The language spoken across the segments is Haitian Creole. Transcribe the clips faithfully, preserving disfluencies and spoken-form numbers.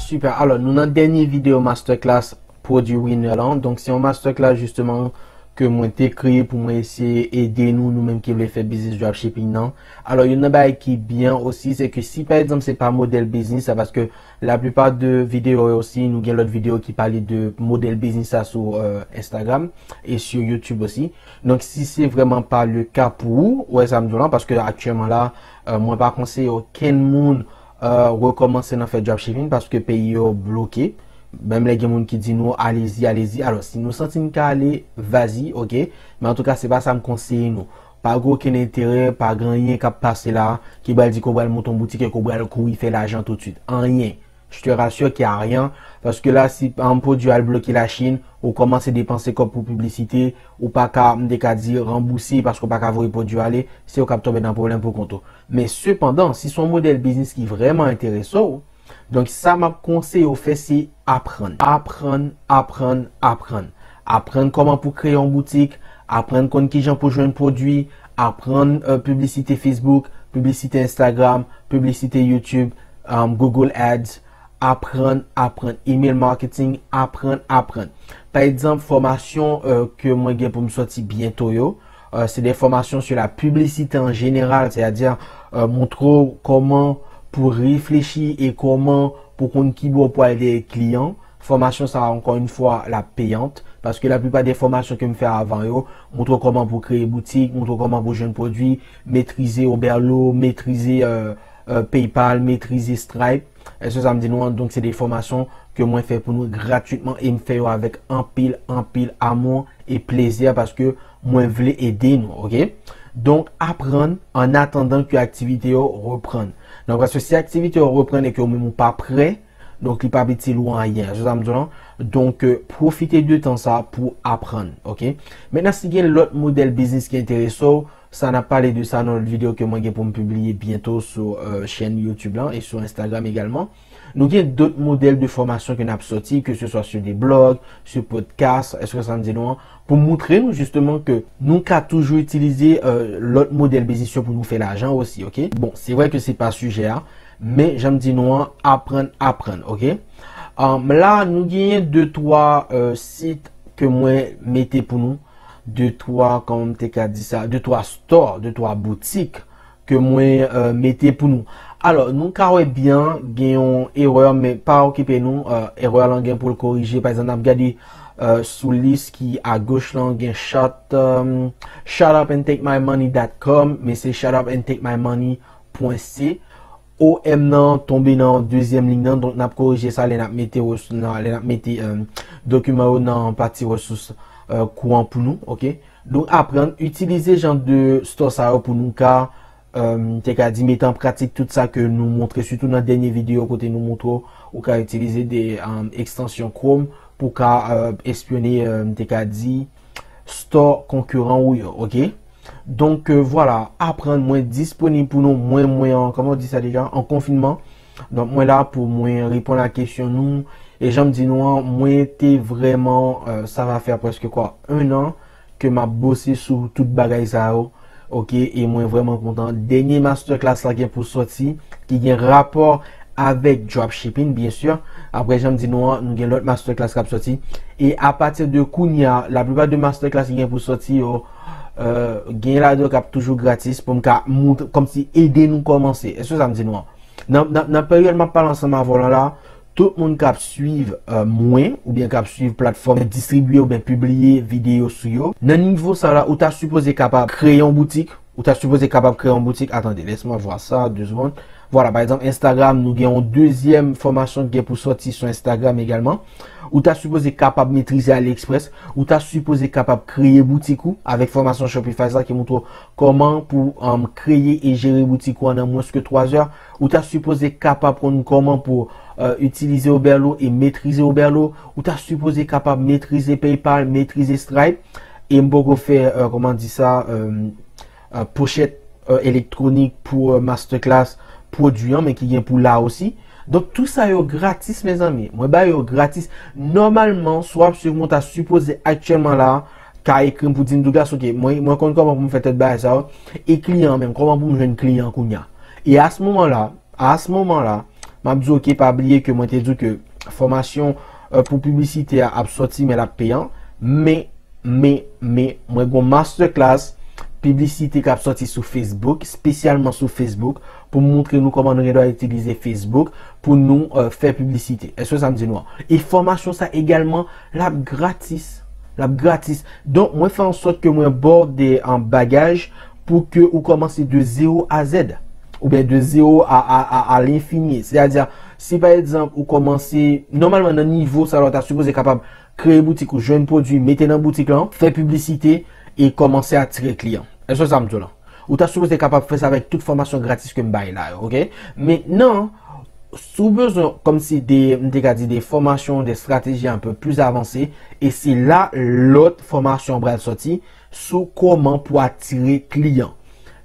Super. Alò, nou nan dènye videyo masterclass pwodui winner lan. Donk, se yon masterclass, jisteman, ke mwen te kreye pou mwen eseye ede nou, nou menm ki vle fè biznis dropshipping nan. Alò, youn nan bagay ki byen osi, se ke si, pa egzanp, se pa modèl biznis sa, paske laplipa de videyo yo osi, nou gen lòt videyo ki pale de modèl biznis sa sou, euh, Instagram e sou YouTube osi. Donk, si se vrèman pa le ka pou ou, ou wè sa m di w lan, paske aktyèlman la, euh, mwen pa konseye okenn moun, euh, rekòmanse nan fè dropshipping paske peyi yo bloke. Menm lè gen moun ki di nou, "Alezi, alezi." Alò, si nou santi n ka ale, vazi, oke. Men antouka, se pa sa m konseye nou. Pa gen okenn enterè, pa gen anyen k ap pase la ki pral di ke w pral monte yon boutik e ke w pral kouri fè lajan toutswit. Anyen. Je te rassure qu'il y a rien, paske la, si, pa egzanp, pwodui a al bloke Lachin, ou kòmanse depanse kòb pou piblisite, ou pa ka, m te ka di, ranbouse paske w pa ka voye pwodui a ale, se ou k ap tonbe nan pwoblèm pou kont ou. Men sepandan, si se yon modèl biznis ki vrèman enterese w, donk sa m ap konseye w fè, se aprann. Aprann, aprann, aprann. Aprann kòman pou kreye yon boutik, aprann konn kijan pou jwenn pwodui, aprann, euh, piblisite Facebook, piblisite Instagram, piblisite YouTube, um, Google Ads, aprann, aprann. Email marketing, aprann, aprann. Pa egzanp, fòmasyon, euh, ke mwen gen pou m sòti byento yo, euh, se de fòmasyon sou la piblisite an jeneral, sètadi, euh, montre w kòman pou reflechi e kòman pou konn kibò pou al dèyè kliyan. Fòmasyon sa a, ankò yon fwa, l ap peyant, paske laplipa de fòmasyon ke m fè avan yo, montre w kòman pou kreye boutik, montre w kòman pou jwenn pwodui, metrize Oberlo, metrize, euh, euh, PayPal, metrize Stripe. Èske sa m di nou an? Donk, se de fòmasyon ke mwen fè pou nou gratwitman e m fè yo avèk anpil, anpil amou e plezi paske mwen vle ede nou, oke? Donk, aprann an atandan ke aktivite yo reprann. Donk, paske si aktivite yo reprann e ke ou menm ou pa prè, donk, li p ap itil ou anyen. Èske sa m di w lan? Donk, euh, pwofite de tan sa pou aprann, oke? Mentnan, si gen lòt modèl biznis ki enterese w, sa n ap pale de sa nan lòt videyo ke mwen gen pou m pibliye byento sou, euh, chèn YouTube lan e sou Instagram egalman. Nou gen dòt modèl de fòmasyon ke n ap sòti, ke se swa sou de blòg, sou podcast, èske sa m di nou an, pou montre nou jisteman ke nou ka toujou itilize, euh, lòt modèl biznis yo pou nou fè lajan osi, oke? Bon, se vre ke se pa sijè a, men jan m di nou an, aprann, aprann, oke? Um, la, nou genyen de twa, euh, sit ke mwen mete pou nou, de twa, kòman m te ka di sa, de twa store, de twa boutik ke mwen, euh, mete pou nou. Alò, nou ka wè byen, gen yon erè, men pa okipe nou, euh, erè lan gen pou l korije. Pa egzanp, n ap gade, euh, sou lis ki agoch lan, gen shut, euh, shut up and take my money dot com, men se shut up and take my money pwen C. O M nan tonbe nan dezyèm liy nan, donk n ap korije sa lè n ap mete resou-, nan, lè n ap mete, euh, dokiman yo nan pati resous, euh, kouran pou nou, oke? Donk, aprann itilize jan de store sa yo pou nou ka, euh, m te ka di, mete an pratik tout sa ke nou montre, sitou nan dènye videyo kote nou montre w, ou ka itilize de, euh, ekstansyon Chrome pou ka, euh, espyone, euh, m te ka di, store konkiran ou yo, oke? Donk, euh, vwala, aprann mwen disponib pou nou, mwen, mwen, an, kòman w di sa deja, an konfinman. Donk, mwen la pou mwen reponn a kesyon nou. E jan m di nou an, mwen te vrèman, euh, sa va fè prèske kwa, en an ke m ap bose sou tout bagay sa yo. Oke, e mwen vrèman kontan. Dènye masterclass la gen pou sòti, ki gen rapò avèk dropshipping, byen si. Apre, jan m di nou an, nou gen lòt masterclass k ap sòti. E apati de kounye a, laplipa de masterclass ki gen pou sòti yo, euh, gen ladan yo k ap toujou gratis pou m ka moutre, kòmsi ede nou kòmanse. Èske sa m di nou an? Nan, nan, nan peryòd m ap pale ansanm avè w lan la, tout moun k ap swiv, euh, mwen, oubyen k ap swiv platfòm mwen distribye oubyen pibliye videyo sou yo, nan nivo sa la, ou ta sipoze kapab kreye yon boutik, ou ta sipoze kapab kreye yon boutik. Attendez, laisse-moi voir ça, deux secondes. Vwala, pa egzanp, Instagram, nou gen yon dezyèm fòmasyon ki gen pou sòti sou Instagram egalman. Ou ta sipoze kapab metrize AliExpress, ou ta sipoze kapab kreye boutik ou avèk fòmasyon Shopify sa ki montre w kòman pou, um, kreye e jere boutik ou an nan mwens ke twa zè. Ou ta sipoze kapab konn kòman pou, euh, itilize Oberlo e metrize Oberlo. Ou ta sipoze kapab metrize PayPal, metrize Stripe. E m poko fè, euh, kòman di sa, euh, euh, pochèt, euh, elektwonik pou, euh, masterclass pwodui an, men ki gen pou la osi. Donk, tout sa yo gratis, mezanmi. Mwen ba yo gratis. Nòmalman, si w ap swiv mwen, ou ta sipoze aktyèlman la, ka ekri m pou di m, "Douglas, oke, mwen, mwen konn kòman pou m fè tèt bagay sa yo. E kliyan menm, kòman pou m jwenn kliyan kounye a?" E a se moman la, a se moman la, M ap di w, oke, pa bliye ke mwen te di w ke fòmasyon, euh, pou piblisite a ap sòti, men l ap peyan. Men, men, men, mwen gon masterclass piblisite k ap sòti sou Facebook, espesyalman sou Facebook, pou m montre nou kòman nou gen dwa itilize Facebook pou nou, euh, fè piblisite. Èske sa m di nou an? E fòmasyon sa egalman, l ap gratis. L ap gratis. Donk, mwen fè an sòt ke mwen ba w de, an bagaj pou ke ou kòmanse de zero a zèt. Oubyen de zero a, a, a, a lenfini. Sètadi, si pa egzanp, ou kòmanse, nòmalman nan nivo sa la, ou ta sipoze kapab kreye boutik ou, jwenn pwodui, mete nan boutik lan, fè piblisite e kòmanse atire kliyan. Èske sa m di w lan? Ou ta sipoze kapab fè sa avèk tout fòmasyon gratis ke m bay la yo, oke? Mentnan, si w bezwen, kòmsi de, m te ka di de fòmasyon, de strateji un peu plus avanse, e se la lòt fòmasyon pral sòti sou kòman pou atire kliyan.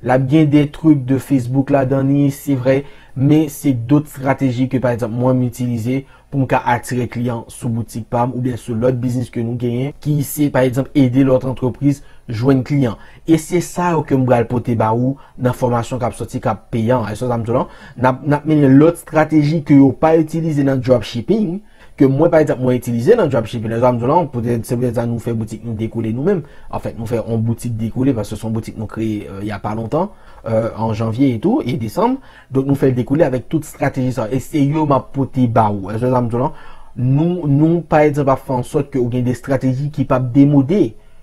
L ap gen de truc de Facebook ladan li, se vre, men se dòt strateji ke, pa egzanp, mwen m itilize pou m ka atire kliyan sou boutik pa m oubyen sou lòt biznis ke nou genyen, ki se, pa egzanp, ede lòt antrepriz jwenn kliyan. E se sa yo ke m pral pote ba ou nan fòmasyon k ap sòti, k ap peyan. Èske sa m di w lan? N ap, n ap mennen lòt strateji ke yo pa itilize nan dropshipping, ke mwen, pa egzanp, mwen itilize nan dropshipping. Èske sa m di w lan? Poutèt, se poutèt sa nou fè boutik nou dekole nou menm. Anfèt, nou fè yon boutik dekole paske se yon boutik nou kreye, euh, il y a pas longtemps, euh, an janvye e tou, e desanm. Donk, nou fè l dekoule avèk tout strateji sa yo. E se yo m ap pote ba ou. Èske sa m di w lan? Nou, nou, pa egzanp, ap fè an sòt ke ou gen de strateji ki p ap demode.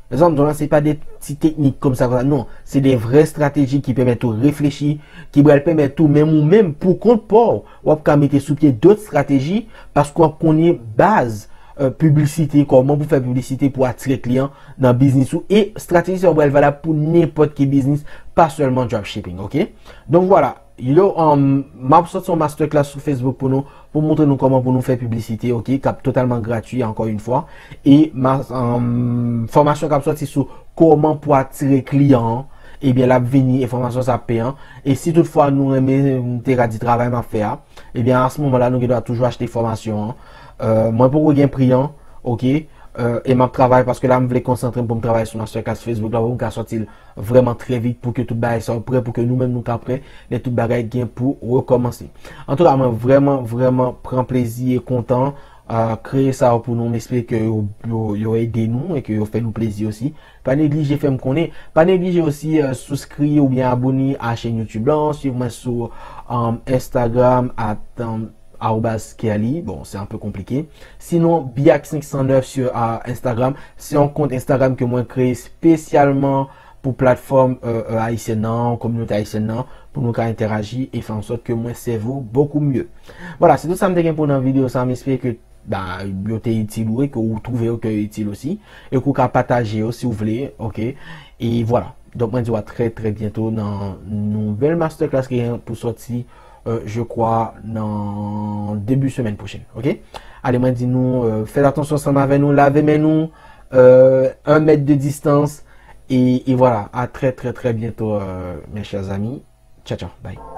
Èske sa m di w lan? Se pa de ti teknik kòmsa, kòmsa. Non. Se de vrè strateji ki pèmèt ou reflechi, ki pral pèmèt ou, menm ou menm, pou kont pa w, w ap ka mete sou pye dòt strateji, paske w ap konnen baz, euh, piblisite, kòman pou fè piblisite pou atire kliyan nan biznis ou. E strateji sa yo pral valab pou nenpòt ki biznis, pa sèlman dropshipping, oke? Donk, vwala. Yo, um, m ap sòti yon masterclass sou Facebook pou nou, pou montre nou kòman pou nou fè piblisite, oke, k ap totalman gratui, ankò yon fwa. E ma, um, fòmasyon k ap sòti sou kòman pou atire kliyan an, ebyen, l ap vini, e fòmasyon sa ap peyan. E si toutfwa nou renmen, m te ka di, travay m ap fè a, ebyen, a se moman la, nou gen dwa toujou achte fòmasyon an. Euh, mwen poko gen pri an, oke? Euh, e m ap travay paske la, m vle konsantre m pou m travay sou masterclass Facebook la, pou m ka sòti l vrèman trè vit pou ke tout bagay sa yo prè, pou ke nou menm nou ka prè lè tout bagay gen pou rekòmanse. Antouka, mwen vrèman, vrèman pran plezi e kontan, euh, kreye sa yo pou nou. M espere ke yo, yo, yo ede nou e ke yo fè nou plezi osi. Pa neglije fè m konnen. Pa neglije osi, euh, souskri oubyen abone a chèn YouTube lan, swiv mwen sou, euh, Instagram at, euh, arobase Kerly. Bon, se un peu compliqué. Sinon, Biak cinq cent neuf sur, euh, Instagram. Se yon kont Instagram ke mwen kreye espesyalman pou platfòm, euh, euh, ayisyèn nan, kominote ayisyèn nan, pou nou ka entèraji e fè an sòt ke mwen sèvi w beaucoup mieux. Vwala, se tout sa m te gen pou nan videyo sa. M espere ke, ba, yo te itil ou e ke ou twouve yo ke yo itil osi. E ke ou ka pataje yo si w vle, oke? E vwala. Donk, mwen di w a trè, trè byento nan nouvèl masterclass ki gen pou sòti, euh, je crois, nan debi semèn pwochèn, oke? Ale, mwen di nou, euh, fèt atansyon ansanm avè nou, lave men nou, euh, un mèt de distans, e, e vwala, a trè, trè, trè byento, euh, mes chers amis. Tchao, tchao, bye.